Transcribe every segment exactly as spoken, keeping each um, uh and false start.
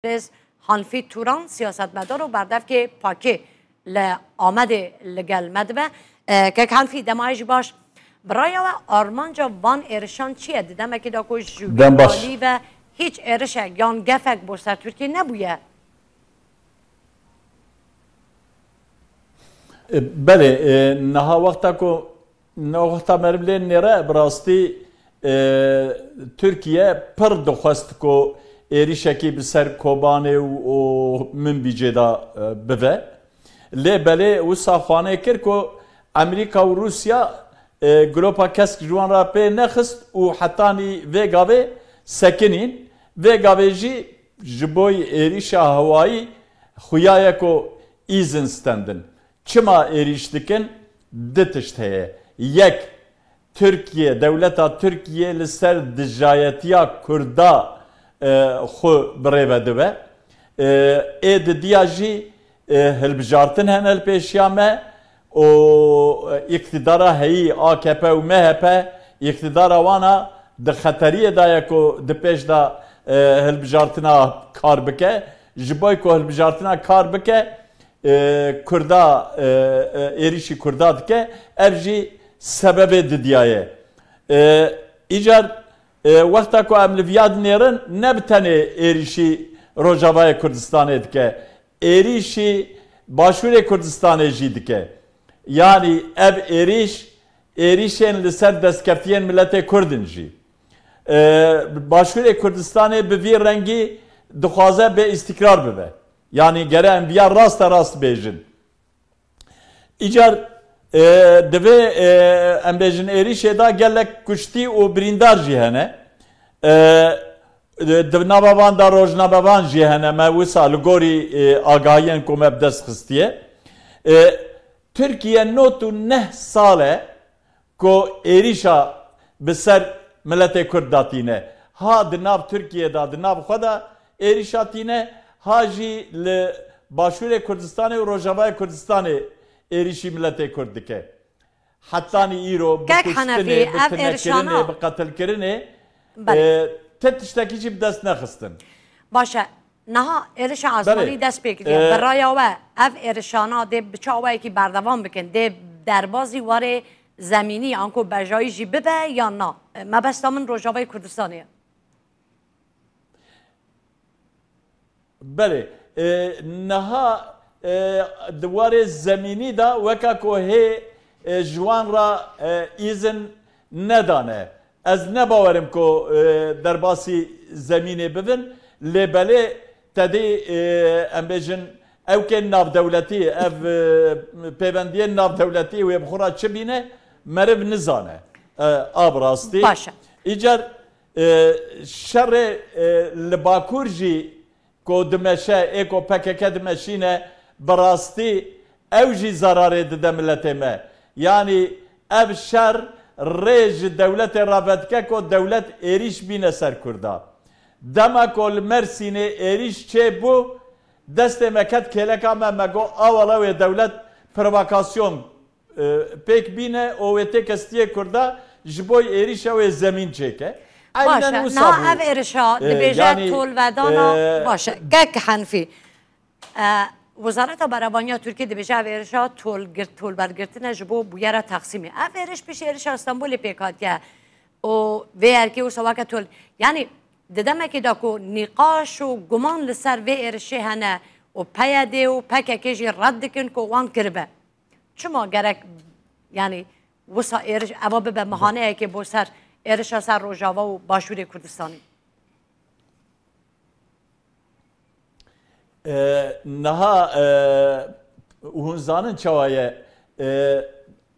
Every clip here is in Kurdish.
Birêz Hanfî Turan, siyasetmedar û berdevkê pakê li Amedê li gel me dibe. E, Kek Hanfî, demaya jî baş. Bi raya we armanca van êrişan çi ye? Di demekê de ku ji Dem baş. Alî ve hîç êrişek yan gefek bo ser Tirkiyê nebûye. E, belê, e, niha wexta ku, niha wexta meriv lê nêre, bi rastî, e, Tirkiye pir dixwest ku êrişekî bi ser Kobanê û, û Minbicê de, e, bive. Lê belê wisa xwanê kir ku Amerîka û Rûsya, e, giropa kesk ji wan re pê nexist û hetanî vê gavê sekinîn. Vê gavê jî ji bo êrîşa hewayî xuya ye ku îzin stendin. Çima êrîş dikin? Du tişt heye. Yek, Tirkiye, dewleta Tirkiye li ser dijayetiya Kurda, e, xwe bi rê ve dibe. E, ê didiya jî, e, hilbijartin hene li pêşiya me û, e, îktidara heyî A K P û M H P, îktidara wana di xeteriyê de ye ku di pêş de, e, hilbijartina kar bike. Ji bo ku hilbijartina kar bike, e, Kurda, e, e, êrîşî Kurda dike, ev jî sebebê didiya ye. E, îcar, e, wexta ku em li viya dinêrin, ne bi tenê êrîşî Rojavayê Kurdistanê dike, êrîşî Başûrê Kurdistanê jî dike. Yanî ev êrîş, êrîşên li ser destkeftiyên miletê Kurd in jî. E, Başûrê Kurdistanê bi vî rengî dixwaze bê îstîkrar bibe. Yanî gere em viya raste rast bêjin. Îcar, e, divê, e, em bêjin êrîşê de gelek kuştî û birîndar jî hene. E, di nava van de rojnamevan jî hene. Me wisa li gorî, e, agahiyên ku me bi dest xistiye. E, Tirkiye nod û neh sal e ku êrîşa bi ser miletê Kurd de tîne. Ha di nav Tirkiyê de, di nav xwe de êrîşa tîne, ha jî li Başûrê Kurdistanê û Rojavayê Kurdistanê êrîşî miletê Kurd dike. Hetanî îro bi Kek kuştinê, Henefî, bi ev tinekirinê, êrişana bi qetilkirinê, Belê. e, ti tiştekî jî bi dest nexistin. Baş e. Niha êrişa Belê. Asmanî dest pê kiriye. Ee, Bi raya we ev êrişana dê bi çi awayekî berdewam bikin? Dê derbazî warê zemînî anku bejayî jî bibe yan na? Mebesta min Rojavayê Kurdistanê ye. Belê. Ee, niha, ee, di warê zemînî de weka ku hê, ee, ji wan re, ee, îzin nedane. Ez ne bawerim ku, e, derbasî zemînê bibin, lê belê tedî, e, em bêjin ewkên navdewletî, ev, e, pêvendiyên navdewletî wê bi xwe re çi bîne, meriv nizane. E, a bi rastî. Baş e. Îcar, e, şerê, e, li Bakur jî ku dimeşe, ê ku P K K dimeşîne, bi rastî ew jî zerarê dide miletê me. Yanî ev şer rê ji dewletê re vedike ku dewlet êrîş bîne ser Kurda. Dema ku li Mersînê êrîş çêbû, destê me ket kêleka me, me got, a wele wê dewlet provokasyon e, pêk bîne û wê tê kestiyê Kurda ji bo êrîşa wê zemîn çêke. Baş e. Aynen wisa bû. Niha ev êrişa, e, dibêje yanî, tolvedana, e, baş e. Kek Henfî. E, Wezareta Berevaniya Tirkiyê dibêje ev êrişa tolgirt-, tolbergirtin e ji bo bûyera Texsîmê. Ev êriş piştî êrişa Stenbolê pêk hatiye û vê erkê wisa weke tol. Yanî di demekê de ku nîqaş û guman li ser vê êrişê hene û P Y D û P K K jî red dikin ku wan kiribe. Çima gerek, yanî, wisa êriş, eva bibe mihaneyekê bo ser êrişa ser Rojava û Başûrê Kurdistanê? E, niha, e, hûn zanin çawa ye? E,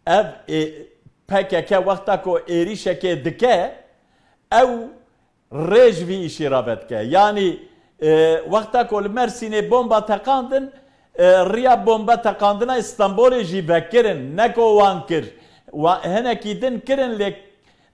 ev, e, P K K wexta ku êrîşekê dike, ew rê ji vî îşî re vedike. Yanî, e, wexta ku li Mersînê bomba teqandin, e, riya bomba teqandina Stenbolê jî vekirin, ne ku wan kir. Wa-, hinekî din kirin, lê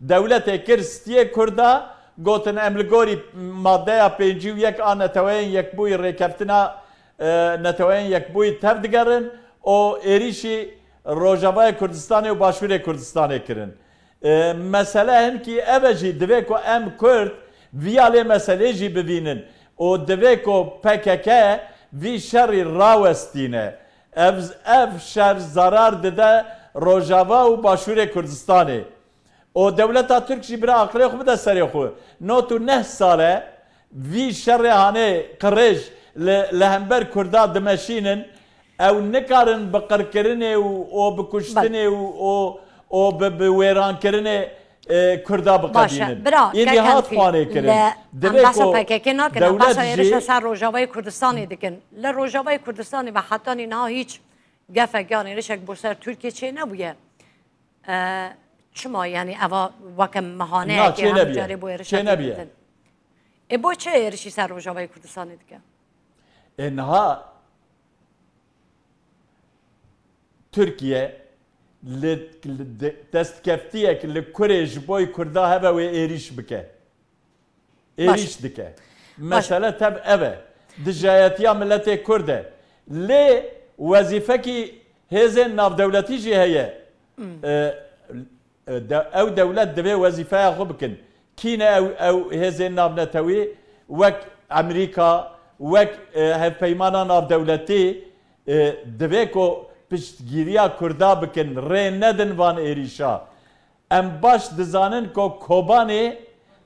dewletê kir stiyê Kurda, gotin, em li gorî maddeya pêncî û yek a Neteweyên Yekbûyî, rêkeftina, e, Neteweyên Yekbûyî tev digerin û êrîşî Rojavayê Kurdistanê û Başûrê Kurdistanê kirin. E, mesele hinkî ev e jî, divê ku em Kurd viya lê meselê jî bivînin. û divê ku P K K vî şerî rawestîne. Ev, ev şer zarar dide Rojava û Başûrê Kurdistanê. Û dewleta Tirk jî bira aqilê xwe bide serê xwe. Not û neh sal e vî şerê hanê qirêj li, li hember Kurda dimeşînin. Ew nikarin bi qirkirinê û, û bi kuştinê û, û, û bi, bi wêrankirinê, e, Kurda biqedînin. Baş e, bira, Îdî hat Kekenfî, xwanê kirin. Li em Divê behsa ku P K K nakin, em dewlet behsa jî êrişa ser Rojavayê Kurdistanê dikin. Li Rojavayê Kurdistanê ve hetanî niha hîç gefek yan êrişek bo ser Tirkiye çê nebûye. E, çima, yanî, eva weke Na, mihaneyekê çê hemû nebiye. carê bo êrişa Çê nebiye. têkildin? Ê, bo çi êrişî ser Rojavayê Kurdistanê dike? Ê, niha Tirkiye li, li de-, destkeftiyek li kurê ji boy Kurda hebe wê êrîş bike. Baş. Êrîş dike. Baş. Mesele tev ev e. Dijayetiya miletê Kurd e. Lê wezîfekî hêzên navdewletî jî heye. Hmm. E, e, de-, ew dewlet divê wezîfeya xwe bikin. Kî ne ew, ew hêzên navnetewî wek Amerîka, wek, e, hevpeymana navdewletî, e, divê ku piştgiriya Kurda bikin, rê nedin van êrîşa. Em baş dizanin ku Kobanê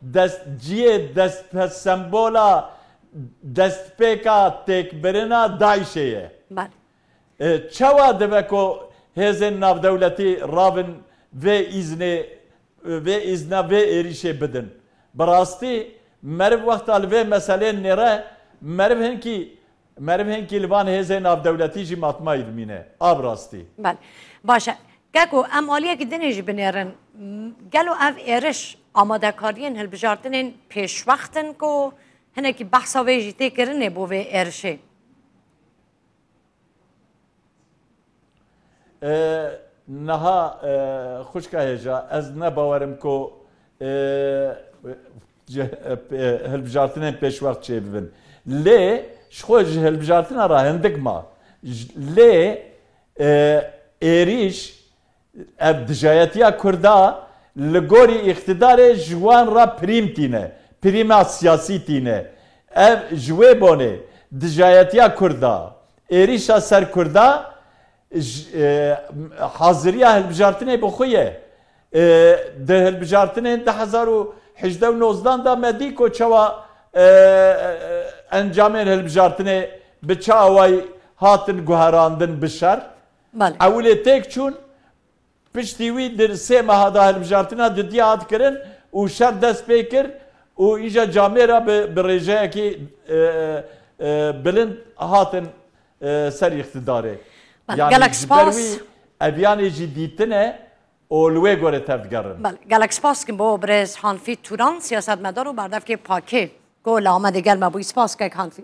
dest, ciyê dest, sembola destpêka têkbirina DAIŞê ye. Belê. E, çawa dibe ku hêzên navdewletî ravin vê îznê, vê îzna vê êrîşê bidin? Bi rastî meriv wexta li vê meselê nêre, meriv hinkî, meriv hinkî li van hêzên navdewletî jî matmayî dimîne. A bi rastî. Belê. Baş e. Keko, em aliyekî dinê jî binêrin. M-, gelo ev êriş amadekariyên hilbijartinên pêşwext in ku hinekî behsa wê jî tê kirinê bo vê êrişê? E, niha, e, xwişka hêja, ez ne bawerim ku, e, ji, e, hilbijartinên pêşwext çêbibin. Lê ji xwe ji hilbijartina re hindik ma. J-, lê, e, êrîş, ev dijayetiya Kurda li gorî îqtidarê ji wan re prîm tîne, prîma siyasî tîne. Ev ji wê bonê dijayetiya Kurda, êrîşa ser Kurda, j-, e, haziriya hilbijartinê bi xwe ye. E, di hilbijartinên du hezar û hejdeh û nozdan de me dî ku çawa, e, e, encamên hilbijartinê bi çi awayî hatin guherandin bi şer. Belê. Ewilê têk çûn, piştî wî di sê meha de hilbijartina dudiya hat kirin û şer dest pê kir û îja camêra bi, bi rêjeyekî, e, e, bilind hatin, e, ser îqtidarê. Belê, Yanî gelek ji ber spas. wî ev yanê jî dîtin e û li wê gorê tevdigerin. Belê, gelek spas kim bo birêz Hanfî Turan, siyasetmedar û berdevkê Pakê, ku li Amedê gel me bûyî. Spas kek Hanfî.